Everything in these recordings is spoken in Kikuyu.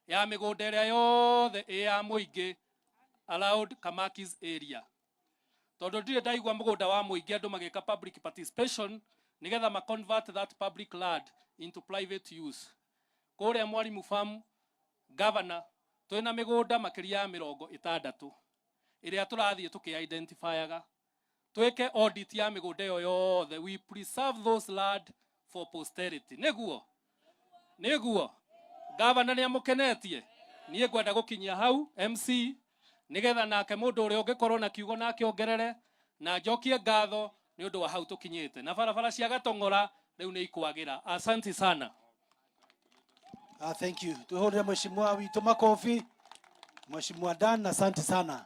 Ya mĩgũnda ĩrĩa yothe ĩ ya mũingĩ around Kamakis area, tondũ ndirĩ ndaigua mũgũnda wa mũingĩ andũ magĩka public participation nĩgetha ma convert that public land into private use. Kũrĩa Mwalimu Farm, Governor, twĩna mĩgũnda makĩria ya 60 ĩrĩa tũrathiĩ tũkĩ-identifyaga, twĩke audit ya mĩgũnda ĩyo yothe. We preserve those land for posterity. Nĩguo Gavana nĩ amũkenetie. Niĩ ngwenda gũkinyia hau, MC, nĩgetha nake mũndũ ũrĩa ũngĩkorwo na kiugo nake ongerere, na njokie ngatho nĩ ũndũ wa hau tũkinyĩte na barabara cia Gatong'ora rĩu nĩ ikwagĩra. Asante sana. Ah, thank you. Tuhurire mheshimiwa witũ makofi. Mheshimiwa Dan, asante sana.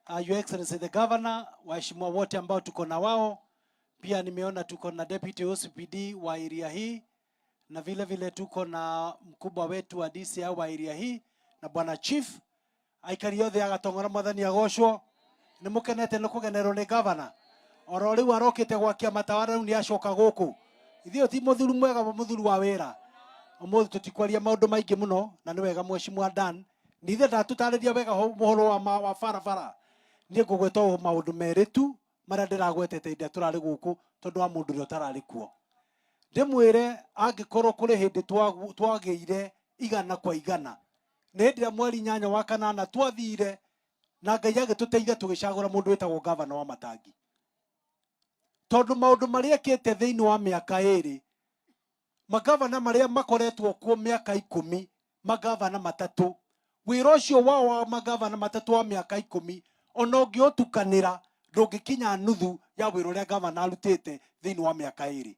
Your Excellency the Governor, waheshimiwa wote ambao tuko na wao, pia nimeona tuko na Deputy OCPD wa area hii na vile vile tuko na mkubwa wetu wa DCI wa area hii na bwana Chief. Aikari othe agatong'ora, Mwathani agocwo. Nĩ mũkenete nĩ kũgenerwo nĩ governor? Oro rĩu arokĩte gwakia matawa, rĩu nĩ acoka gũkũ. Ithuĩ ti mũthuri mwega, mũthuri wa wĩra. Ũmũthĩ tũtikwaria maũndũ maingĩ mũno, na nĩ wega mheshimiwa Dan nithe ndatũtarĩria wega ũhoro wa barabara. Niĩ ngũgweta o maũndũ merĩ tu marĩa ndĩragwetete hĩndĩ ĩrĩa tũrarĩ gũkũ, tondũ wa mũndũ ũrĩa ũtararĩ kuo, ndĩmwĩre angĩkorwo kũrĩ hĩndĩ twagĩire 100%, nĩ hĩndĩ ĩrĩa mweri 8 wa kanana twathire na Ngai agĩtũteithia tũgĩcagũra mũndũ wĩtagwo Gavana wa Matangi, tondũ maũndũ marĩa ekĩte thĩinĩ wa mĩaka 2, magavana marĩa makoretwo kuo mĩaka 10, magavana 3, wĩra ũcio wao wa magavana 3 wa mĩaka 10, ona ũngĩũtukanĩra ndũngĩkinya nuthu ya wĩra ũrĩa gavana arutĩte thĩinĩ wa mĩaka 2.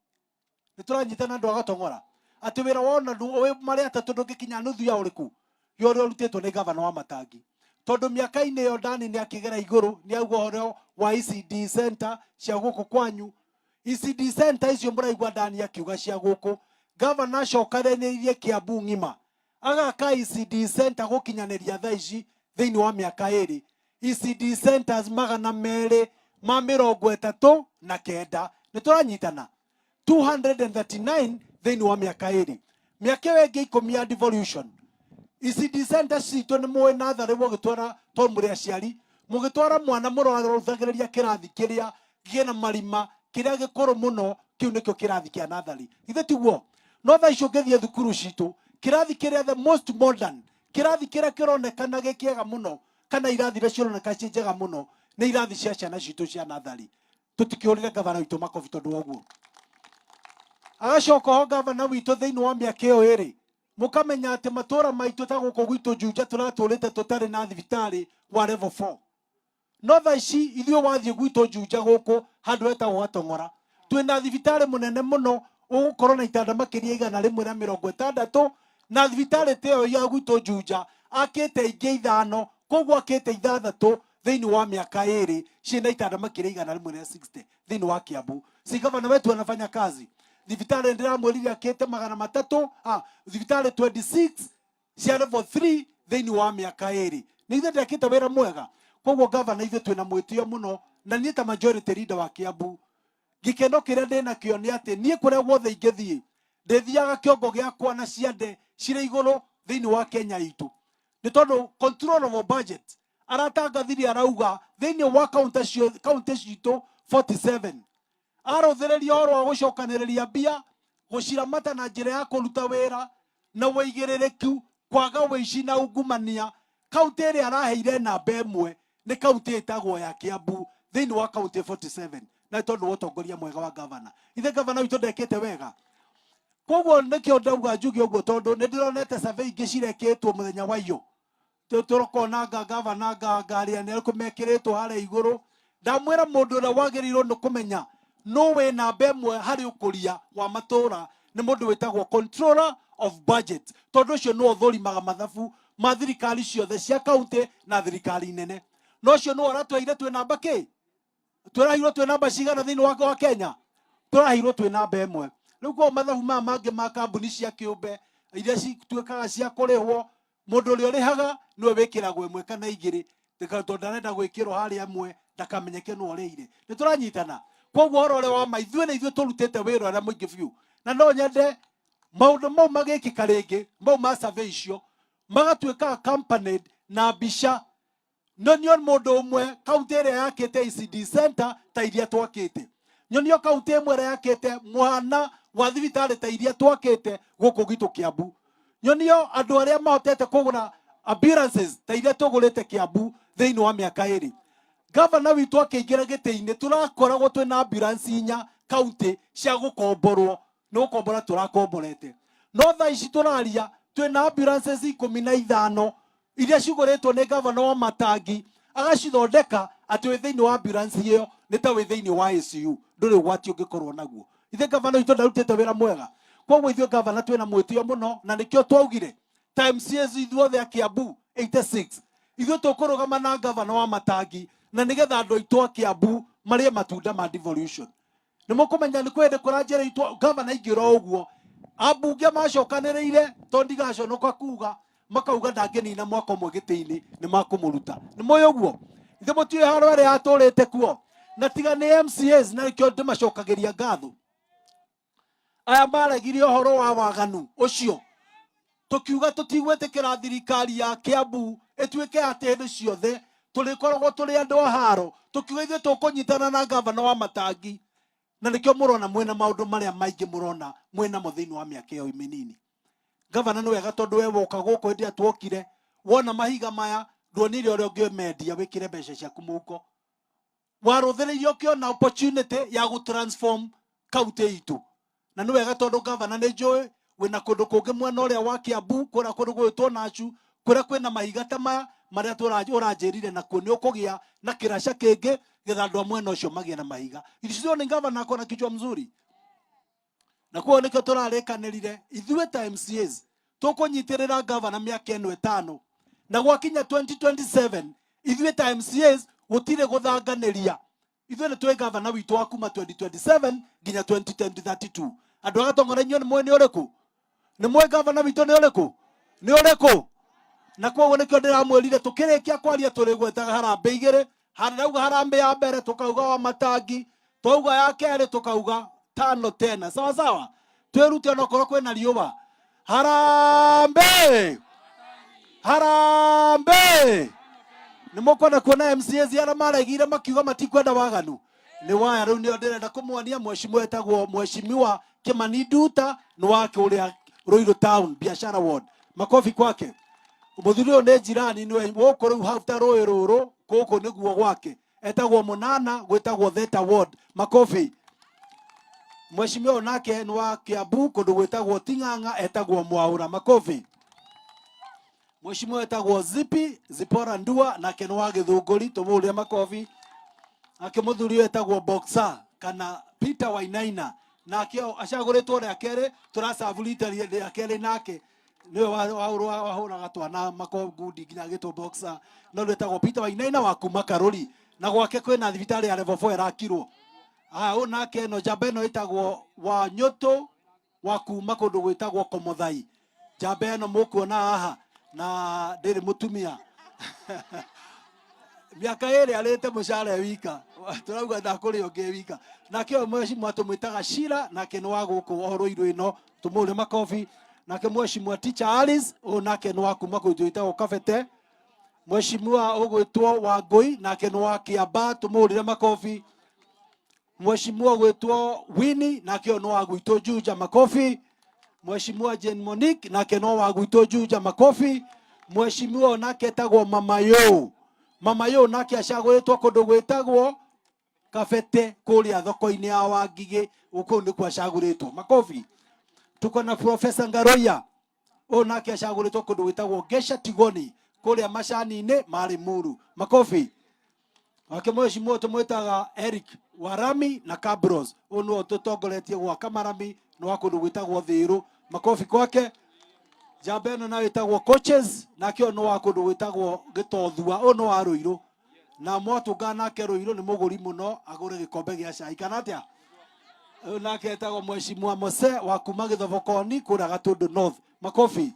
Nĩ tũranyitana, andũ agatong'ora, atĩ wĩra wona marĩa 3 ndũngĩkinya nuthu ya ũrĩkũ ya ũrĩa ũrutĩtwo nĩ gavana wa Matangi, tondũ mĩaka-inĩ ĩyo Dani nĩ akĩgera igũrũ, nĩ auga ũhoro wa ECD center cia gũkũ kwanyu. ECD center icio mũraigua Dani akiuga cia gũkũ, gavana acokanĩrĩirie Kiambu ng'ima agaka ECD center gũkinyanĩria thaa ici thĩinĩ wa mĩaka 2 ECD centers 239. Nĩ tũranyitana? 239 thĩinĩ wa mĩaka 2. Mĩaka ĩyo ĩngĩ 10 ya devolution, ECD center citũ nĩ mũĩ natharĩ mũgĩtwara, tondũ mũrĩ aciari, mũgĩtwara mwana mũrarũthagĩrĩria kĩrathi kĩrĩa kĩna marima, kĩrĩa gĩkũrũ mũno, kĩu nĩkĩo kĩrathi kĩa natharĩ, githĩ tiguo? No thaa ici ũngĩthiĩ thukuru citũ, kĩrathi kĩrĩa the most modern, kĩrathi kĩrĩa kĩronekana gĩ kĩega mũno, kana irathi iria cironeka ciĩ njega mũno, nĩ irathi cia ciana citũ cia natharĩ. Tũtikĩũrĩre gavana witũ makobi tondũ wa ũguo. Agacoka ho gavana witũ thĩinĩ wa mĩaka ĩyo 2, mũkamenya atĩ matũra maitũ ta gũkũ gwitũ Juja tũratũrĩte tũtarĩ na thibitarĩ wa level 4, no thaa ici ithuĩ wathiĩ gwitũ Juja gũkũ handũ hetagwo Gatong'ora twĩna thibitarĩ mũnene mũno ũgũkorwo na itanda makĩria 160, na thibitarĩ ta ĩyo ya gwitũ Juja akĩte ingĩ 5, koguo akĩte 6 thĩinĩ wa mĩaka 2, ciĩna itanda makĩria 160 thĩinĩ wa Kiambu. Si gavana wetu anafanya kazi? Thibitarĩ ndĩramwĩrire akĩte 300, thibitarĩ 26 cia level 3 thĩinĩ wa mĩaka 2. Nĩ ithuĩ ndekĩte wĩra mwega. Koguo gavana, ithuĩ twĩna mwĩtĩo mũno, na niĩ ta majority leader wa Kiambu, gĩkeno kĩrĩa ndĩnakĩo nĩ atĩ niĩ kũrĩa guothe ingĩthiĩ, ndĩthiaga kĩongo gĩakwa na ciande cirĩ igũrũ thĩinĩ wa Kenya itũ, nĩ tondũ control of budget aratangathire, arauga thĩinĩ wa kaunti citũ 47, arũthĩrĩria ũhoro wa gũcokanĩrĩria mbia, gũciramata na njĩra ya kũruta wĩra na wĩigĩrĩrĩku, kwaga wĩici na ungumania, kaunti ĩrĩa araheire namba 1 nĩ kaunti ĩtagwo ya Kiambu thĩinĩ wa kaunti 47, na nĩ tondũ wa ũtongoria mwega wa gavana. Ithe gavana witũ ndekĩte wega? Koguo nĩkĩo ndauga njuge ũguo, tondũ nĩ ndĩronete survey ingĩ cirekĩtwo mũthenya wa iyo, tũrokona nga gavana nga ngari nĩ arĩkũ mekĩrĩtwo harĩa igũrũ. Ndamwĩra mũndũ ũrĩa wagĩrĩirwo nĩ kũmenya no wĩ namba 1 harĩ ũkũria wa matũra nĩ mũndũ wĩtagwo controller of budget, tondũ ũcio nĩwe ũthũrimaga mathabu ma thirikari ciothe cia kaunti na thirikari nene. No ũcio nĩwe ũratweire twĩ namba kĩ, twĩraheirwo twĩ namba cigana thĩinĩ wa Kenya? Tũraheirwo twĩ namba 1. Rĩu koguo mathabu maya mangĩ ma kambuni cia kĩũmbe iria cituĩkaga cia kũrĩhwo, mũndũ ũrĩa ũrĩhaga nĩwe wĩkĩragwo 1 kana 2, tondũ ndarenda gwĩkĩrwo harĩa 1 ndakamenyeke nĩwe ũrĩire. Nĩ tũranyitana? Koguo ũhoro ũrĩa wa ma, ithuĩ nĩ ithuĩ tũrutĩte wĩra ũrĩa mũingĩ biũ, na no nyende maũndũ mau magĩkĩka rĩngĩ, mau ma survey icio. Magatuĩka accompanied na mbica. Nyonio mũndũ ũmwe kaunti ĩrĩa yakĩte ECD center ta iria twakĩte. Nyonio kaunti ĩmwe ĩrĩa yakĩte mũhana wa thibitarĩ ta iria twakĩte gũkũ gwitũ Kiambu. Nyonio andũ arĩa mahotete kũgũra ambulances ta iria tũgũrĩte Kiambu thĩinĩ wa mĩaka 2. Gavana witũ akĩingĩra gĩtĩ-inĩ, tũrakoragwo twĩna ambulance 4 kaunti cia gũkomborwo, nĩ gũkombora tũrakomborete. No thaa ici tũraria twĩna ambulances 15 iria cigũrĩtwo nĩ gavana wa Matangi, agacithondeka atĩ wĩ thĩinĩ wa ambulance ĩyo nĩ ta wĩ thĩinĩ wa ICU, ndũrĩ ũgwati ũngĩkorwo naguo. Ithe gavana witũ ndarutĩte wĩra mwega. Koguo ithuĩ gavana twĩna mwĩtĩo mũno, na nĩkĩo twaugire ta MCAs ithuothe a Kiambu 86 ithuĩ tũkũrũgama na gavana wa Matangi, na nĩgetha andũ aitũ a Kiambu marĩe matunda ma devolution. Nĩ mũkũmenya nĩ kwĩ hĩndĩ kũranjĩrĩitwo gavana aingĩra o ũguo, ambunge macokanĩrĩire, tondũ ndigaconoka kuga, makauga ndangĩnina mwaka ũmwe gĩtĩ-inĩ, nĩ makũmũruta. Nĩ mũĩ ũguo? Ithe mũtiũĩ haro ĩrĩa yatũrĩte kuo? Na tiga nĩ MCAs, na nĩkĩo ndĩmacokagĩria ngatho. Aya maregire ũhoro wa waganu ũcio, tũkiuga tũtigwĩtĩkĩra thirikari ya Kiambu ĩtuĩke atĩ hĩndĩ ciothe tũrĩkoragwo tũrĩ andũ a haro. Tũkiuga ithuĩ tũkũnyitana na gavana wa Matangi, na nĩkĩo mũrona mwĩna maũndũ marĩa maingĩ mũrona mwĩnamo thĩinĩ wa mĩaka ĩyo mĩnini. Gavana nĩ wega tondũ we woka gũkũ hĩndĩ ĩrĩa tuokire, wona mahiga maya nduonire ũrĩa ũngĩmendia wĩkĩre mbeca ciaku mũhuko. Warũthĩrĩirie ũkĩona opportunity ya gũ transform kaunti itũ, na nĩ wega tondũ gavana nĩ njũĩ wĩna kũndũ kũngĩ mwena ũrĩa wa Kiambu, kũrĩa kũndũ gwĩtwo Nachu, kũrĩa kwĩna mahiga ta maya marĩa ũranjĩrire nakuo nĩ ũkũgĩa na kĩraca kĩngĩ getha andũ a mwena ũcio magĩe na mahiga. Icio nĩ gavana akona kichwa mzuri, na kuo nĩkĩo tũrarĩkanĩrire ithuĩ ta MCAs tũkũnyitĩrĩra gavana mĩaka ĩno 5, na gwakinya 2027 ithuĩ ta MCAs gũtirĩ gũthanganĩria. Ithuĩ nĩ twĩ gavana witũ wa kuma 2027 nginya 2032. Andũ a Gatong'ora, inyuĩ nĩ mũĩ nĩ ũrĩkũ? Nĩ mũĩ gavana witũ nĩ ũrĩkũ? Nĩ ũrĩkũ? Na koguo nĩkĩo ndĩramwĩrire tũkĩrĩkia kwaria tũrĩgwetaga harambĩ 2. Harauga harambĩ ya mbere tũkauga wa Matangi, twauga ya kerĩ tũkauga tano tena. Sawa sawa, twĩrute onokorwo kwĩna riũa. Harambĩ, harambĩ! Nĩ mũkwenda kuona MCAs arĩa maregire makiuga matikwenda waganu? Nĩ waya rĩu nĩo ndĩrenda kũmuonia. Mheshimiwa etagwo Mheshimiwa Kimani Nduta, nĩ wa kũrĩa Ruiru Town Biashara Ward. Makofi kwake. Mũthuri ũyũ nĩ jirani, nĩwe gũkũ rĩu hau ta rũĩ rũrũ gũkũ nĩguo gwake, etagwo Mũnana, gwĩtagwo Theta Ward. Makofi. Mheshimiwa ũyũ nake nĩ wa Kiambu, kũndũ gwĩtagwo Ting'ang'a, etagwo Mwaũra. Makofi. Mheshimiwa etagwo Zipi Zipora Ndua, nake nĩ wa Gĩthũngũri, tũmũhũrĩre makobi. Nake mũthuri ũyũ etagwo Boxer kana Peter Wainaina, nake acagũrĩtwo rĩa kerĩ, tũracabu rita rĩa kerĩ, nake nĩwe wahũraga twana makongundi nginya agĩtwo Boxer, no rĩu etagwo Peter Wainaina wa kuma Karũri, na gwake kwĩna thibitarĩ ya level 4 ĩrakirwo. Aya, ũyũ nake ĩno njamba ĩno ĩtagwo Wanyũtũ wa kuma kũndũ gwĩtagwo Komothai. Njamba ĩno mũkuona haha na ndĩrĩ mũtumia, mĩaka 2 arĩte mũcara e wika, tũrauga ndakũrĩa ũngĩ e wika. Nake ũyũ mheshimiwa tũmwĩtaga Shira, nake nĩ wa gũkũ o Ruiru ĩno, tũmũhũre makobi. Nake mheshimiwa Teacher Alice, ũyũ nake nĩ wa kuma kũndũ gwĩtagwo Kabete. Mheshimiwa ũgwĩtwo Wangũi, nake nĩ wa Kĩamba, tũmũhũrĩre makobi. Mheshimiwa gwĩtwo Winnie, nake ũyũ nĩ wa gwitũ Juja, makobi. Mheshimiwa Jane Monique, nake no wa gwitũ Juja, makobi. Mheshimiwa ũyũ nake etagwo Mama Yo. Mama Yo nake acagũrĩtwo kũndũ gwĩtagwo Kabete, kũrĩa thoko-inĩ ya Wangigĩ, kũu nĩkuo acagũrĩtwo. Makobi. Tuko na Professor Ngaroia, ũyũ nake acagũrĩtwo kũndũ gwĩtagwo Gesha Tigoni, kũrĩa macani-inĩ ma Limuru. Makobi. Wake mheshimiwa tũmwĩtaga Eric Warami na Cabros, ũyũ nĩwe tũtongoretie gwaka marami, nĩ wa kũndũ gwĩtagwo Thĩrũ. Makobi kwake. Njamba ĩno nayo ĩtagwo Coaches, nake ũyũ nĩ wa kũndũ gwĩtagwo Gĩtothua, ũyũ nĩ wa Rũirũ, na mwatũngana nake Rũirũ nĩ mũgũri mũno, agũre gĩkombe gĩa cai kana atĩa. Ũyũ nake etagwo Mheshimiwa Mose wa kuma Gĩthobokoni, kũrĩa Gatũndũ North. Makobi.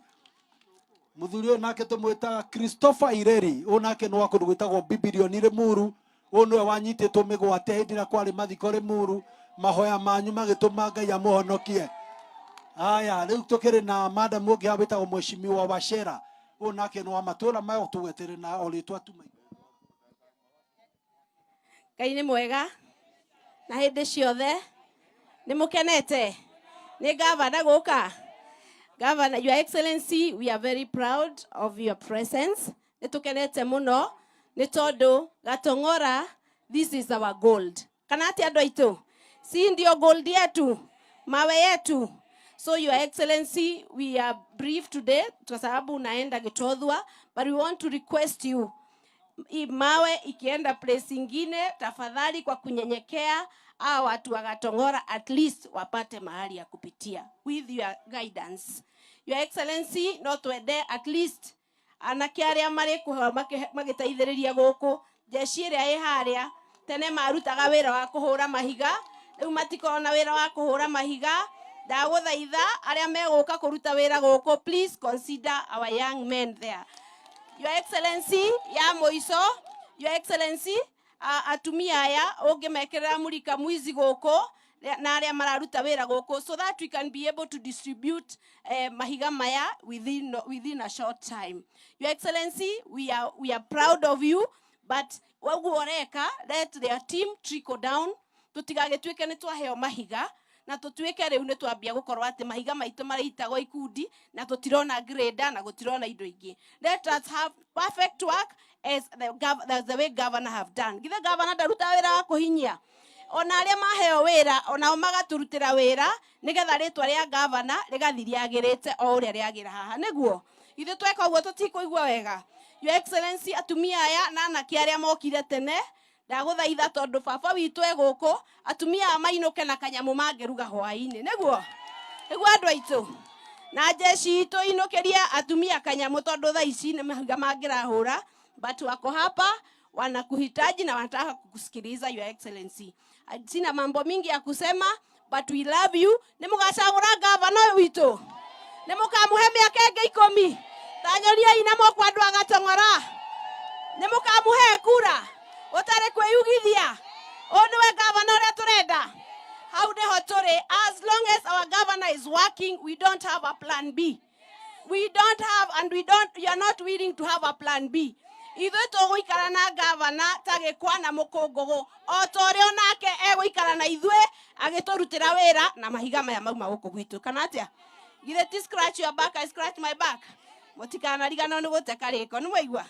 Mũthuri ũyũ nake tũmwĩtaga Christopher Ireri, ũyũ nake nĩ wa kũndũ gwĩtagwo Bibilioni Limuru. Ũyũ nĩwe wanyitĩtwo mĩgwate hĩndĩ ĩrĩa kwarĩ mathiko Limuru, mahoya manyu magĩtũma Ngai amũhonokie. Aya, rĩu tũkĩrĩ na madam ũngĩ haha wĩtagwo Mheshimiwa Wachera, Ũyũ nake nĩ wa matũra maya, tũgwetere na o rĩtwa tu. Ngai nĩ mwega na hĩndĩ ciothe. Nĩ mũkenete nĩ gavana gũka. Governor, Your Excellency, we are very proud of your presence. Nĩ tũkenete mũno nĩ tondũ Gatong'ora, this is our gold. Kana atĩ andũ aitũ, si ndio gold yetu, mawe yetu? So Your Excellency, we are brief today kwa sababu unaenda Gitothua, but we want to request you, hii mawe ikienda place ingine, tafadhali kwa kunyenyekea, hao watu wa Gatong'ora at least wapate mahali ya kupitia with your guidance. Your Excellency, no twende at least anake arĩa marĩ kũheo magĩteithĩrĩria gũkũ jeshi ĩrĩa ĩ harĩa tene marutaga wĩra wa kũhũra mahiga, rĩu matikorwo na wĩra wa kũhũra mahiga. Ndagũthaitha arĩa megũka kũruta wĩra gũkũ, please consider our young men there. Your Excellency, ya mũico, Your Excellency, atumia aya ũngĩmekĩrĩra mulika mwizi gũkũ na arĩa mararuta wĩra gũkũ so that we can be able to distribute mahiga maya within a short time. Your Excellency, we are proud of you, but ũguo ũreka, let their team trickle down, tũtigagĩtuĩke nĩ twaheo mahiga na tũtuĩke rĩu nĩ twambia gũkorwo atĩ mahiga maitũ marĩitagwo ikundi na tũtirona grader na gũtirona indo ingĩ. Let us have perfect work as the way governor have done. Githĩ governor ndarutaga wĩra wa kũhinyia? Ona arĩa maheo wĩra onao magatũrutĩra wĩra nĩgetha rĩtwa rĩa gavana rĩgathiĩ rĩagĩrĩte o ũrĩa rĩagĩra haha. Nĩguo ithuĩ tweka ũguo tũtikũigua wega. Your Excellency, atumia aya na anake arĩa mokire tene, ndagũthaitha tondũ baba witũ e gũkũ, atumia aya mainũke na kanyamũ mangĩruga hwaĩ-inĩ. Nĩguo andũ aitũ na jeshi itũ inũkĩrie atumia kanyamũ, tondũ thaa ici nĩ mahiga mangĩrahũra, but wako hapa wanakuhitaji na wanataka kukusikiliza, Your Excellency. Sina mambo mingi ya kusema, but we love you. Nĩ mũgacagũra gavana ũyũ witũ? Nĩ mũkamũhe mĩaka ĩngĩ 10? Tanyoniai na moko andũ a Gatong'ora. Nĩ mũkamũhe kura ũtarĩ kwĩyugithia? Ũyũ nĩwe gavana ũrĩa tũrenda. Hau nĩho tũrĩ. As long as our governor is working, we don't have a plan B. We don't have, and we don't, you are not willing to have a plan B. Ithuĩ tũgũikara na gavana ta gĩkwa na mũkũngũgũ, o ta ũrĩa onake egũikara na ithuĩ agĩtũrutĩra wĩra na mahiga maya mauma gũkũ gwitũ. Kana atĩa? Githĩ ti scratch your back, I scratch my back? Mũtikanariganwo nĩ gũte karĩko. Nĩ mwaigua?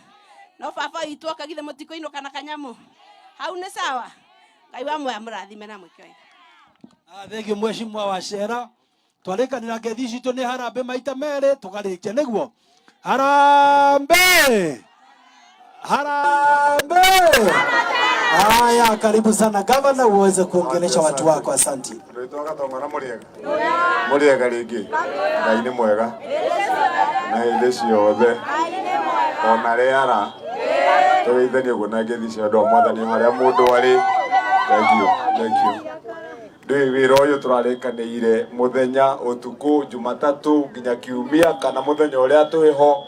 No baba witũ oka, githĩ mũtikũinũka na kanyamũ hau? Nĩ sawa. Ngai wa muoya mũrathime na mwĩke wega. Ah, thank you, mheshimiwa Wacera. Twarĩkanĩra ngethi citũ nĩ harambĩ maita merĩ tũgarĩkia. Nĩguo harambĩ, harambĩ. Haya, karibu sana gavana, uweze kuongelesha watu wako. Asante. Rwĩtwa Gatong'ora. Mũrĩega, mũrĩega rĩngĩ. Ngai nĩ mwega na hĩndĩ ciothe ona rĩara. Tũgeithanie ũguo na ngethi cia andũ a Mwathani harĩa mũndũ arĩ. Thank you, thank you. Ndũĩ wĩra ũyũ tũrarĩkanĩire mũthenya ũtukũ, Jumatatũ nginya Kiumia, kana mũthenya ũrĩa twĩho,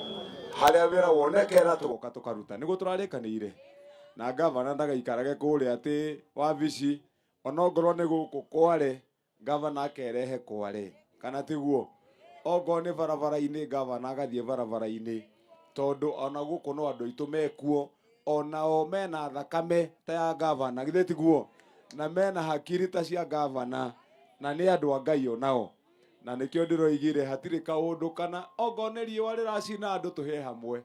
harĩa wĩra wonekera tũgoka tũkaruta. Nĩguo tũrarĩkanĩire na gavana ndagaikarage kũrĩa atĩ wabici, onongorwo nĩ gũkũ kware, gavana akerehe kware, kana tiguo? Ongorwo nĩ barabara-inĩ, gavana agathiĩ barabara-inĩ, tondũ ona gũkũ no andũ aitũ mekuo, onao mena thakame ta ya gavana, githĩ tiguo? Na mena hakiri ta cia gavana, na nĩ andũ a Ngai onao. Na nĩkĩo ndĩroigire hatirĩ kaũndũ, kana ongorwo nĩ riũa rĩracina andũ, tũhĩe hamwe.